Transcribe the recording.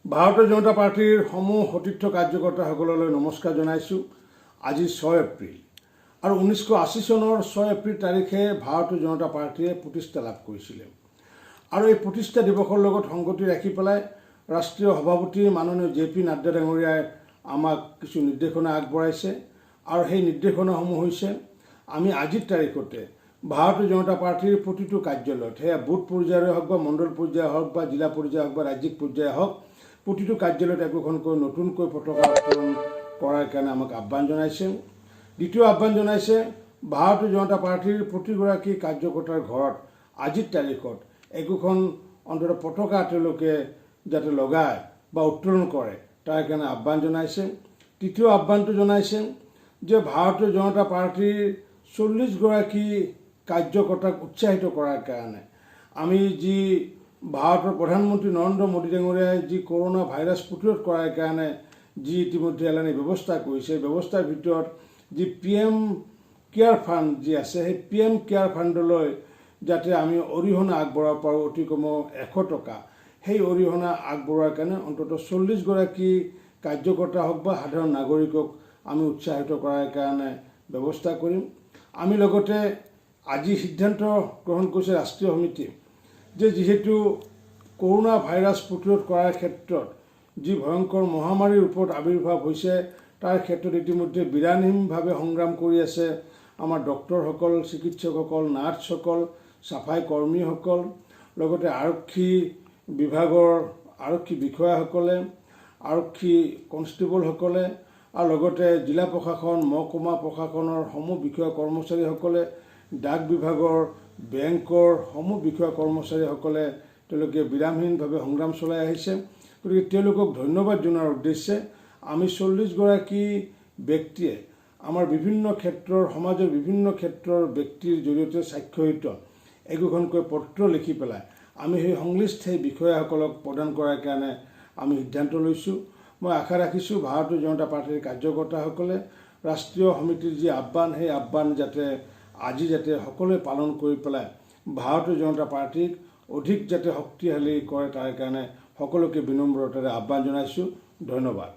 ভাৰতীয় জনতা পাৰ্টীৰ সমূহ সতীৰ্থ কাৰ্যকৰ্তাসকললৈ নমস্কাৰ জনাইছোঁ। আজি 6 এপ্ৰিল আৰু 1980 চনৰ 6 এপ্ৰিল তাৰিখে ভাৰতীয় জনতা পাৰ্টীয়ে প্ৰতিষ্ঠা লাভ কৰিছিলে। আৰু এই প্ৰতিষ্ঠা দিৱসৰ লগত সংগতি ৰাখি পেলাই ৰাষ্ট্ৰীয় সভাপতি মাননীয় জে পি নাড্ডা ডাঙৰীয়াই আমাক কিছু নিৰ্দেশনা আগবঢ়াইছে। আৰু সেই নিৰ্দেশনাসমূহ হৈছে, আমি আজিৰ তাৰিখতে ভাৰতীয় জনতা পাৰ্টীৰ প্ৰতিটো কাৰ্যালয়ত, সেয়া বুথ পৰ্যায়ৰে হওক বা মণ্ডল পৰ্যায়ৰ হওক বা জিলা পৰ্যায়ৰ হওক বা ৰাজ্যিক পৰ্যায়ৰ হওক, প্ৰতিটো কাৰ্যালয়ত একোখনকৈ নতুনকৈ পতাকা উত্তোলন কৰাৰ কাৰণে আমাক আহ্বান জনাইছে। দ্বিতীয় আহ্বান জনাইছে, ভাৰতীয় জনতা পাৰ্টীৰ প্ৰতিগৰাকী কাৰ্যকৰ্তাৰ ঘৰত আজিৰ তাৰিখত একোখন অন্ততঃ পতাকা তেওঁলোকে যাতে লগায় বা উত্তোলন কৰে, তাৰ কাৰণে আহ্বান জনাইছে। তৃতীয় আহ্বানটো জনাইছে যে ভাৰতীয় জনতা পাৰ্টীৰ 40গৰাকী কাৰ্যকৰ্তাক উৎসাহিত কৰাৰ কাৰণে আমি যি ভাৰতৰ প্ৰধানমন্ত্ৰী নৰেন্দ্ৰ মোদী ডাঙৰীয়াই যি কৰোণা ভাইৰাছ প্ৰতিৰোধ কৰাৰ কাৰণে যি ইতিমধ্যে এলানি ব্যৱস্থা কৰিছে, সেই ব্যৱস্থাৰ ভিতৰত যি পি এম কেয়াৰ ফাণ্ড যি আছে, সেই পি এম কেয়াৰ ফাণ্ডলৈ যাতে আমি অৰিহণা আগবঢ়াব পাৰোঁ অতি কমেও 100 টকা, সেই অৰিহণা আগবঢ়োৱাৰ কাৰণে অন্ততঃ 40গৰাকী কাৰ্যকৰ্তা হওক বা সাধাৰণ নাগৰিকক আমি উৎসাহিত কৰাৰ কাৰণে ব্যৱস্থা কৰিম। আমি লগতে আজি সিদ্ধান্ত গ্ৰহণ কৰিছে ৰাষ্ট্ৰীয় সমিতিয়ে যে যিহেতু কৰোণা ভাইৰাছ প্ৰতিৰোধ কৰাৰ ক্ষেত্ৰত যি ভয়ংকৰ মহামাৰীৰ ৰূপত আৱিৰ্ভাৱ হৈছে, তাৰ ক্ষেত্ৰত ইতিমধ্যে বিৰামহীনভাৱে সংগ্ৰাম কৰি আছে আমাৰ ডক্তৰসকল, চিকিৎসকসকল, নাৰ্ছসকল, চাফাই কৰ্মীসকল, লগতে আৰক্ষী বিভাগৰ আৰক্ষী বিষয়াসকলে, আৰক্ষী কনষ্টেবলসকলে আৰু লগতে জিলা প্ৰশাসন, মহকুমা প্ৰশাসনৰ সমূহ বিষয়া কৰ্মচাৰীসকলে, ডাক বিভাগৰ, বেংকৰ সমূহ বিষয়া কৰ্মচাৰীসকলে তেওঁলোকে বিৰামহীনভাৱে সংগ্ৰাম চলাই আহিছে। গতিকে তেওঁলোকক ধন্যবাদ জনোৱাৰ উদ্দেশ্যে আমি 40গৰাকী ব্যক্তিয়ে আমাৰ বিভিন্ন ক্ষেত্ৰৰ, সমাজৰ বিভিন্ন ক্ষেত্ৰৰ ব্যক্তিৰ জৰিয়তে স্বাক্ষৰিত একোখনকৈ পত্ৰ লিখি পেলাই আমি সেই সংশ্লিষ্ট সেই বিষয়াসকলক প্ৰদান কৰাৰ কাৰণে আমি সিদ্ধান্ত লৈছোঁ। মই আশা ৰাখিছোঁ, ভাৰতীয় জনতা পাৰ্টীৰ কাৰ্যকৰ্তাসকলে ৰাষ্ট্ৰীয় সমিতিৰ যি আহ্বান, সেই আহ্বান যাতে আজি যাতে সকলোৱে পালন কৰি পেলাই ভাৰতীয় জনতা পাৰ্টীক অধিক যাতে শক্তিশালী কৰে, তাৰ কাৰণে সকলোকে বিনম্ৰতাৰে আহ্বান জনাইছোঁ। ধন্যবাদ।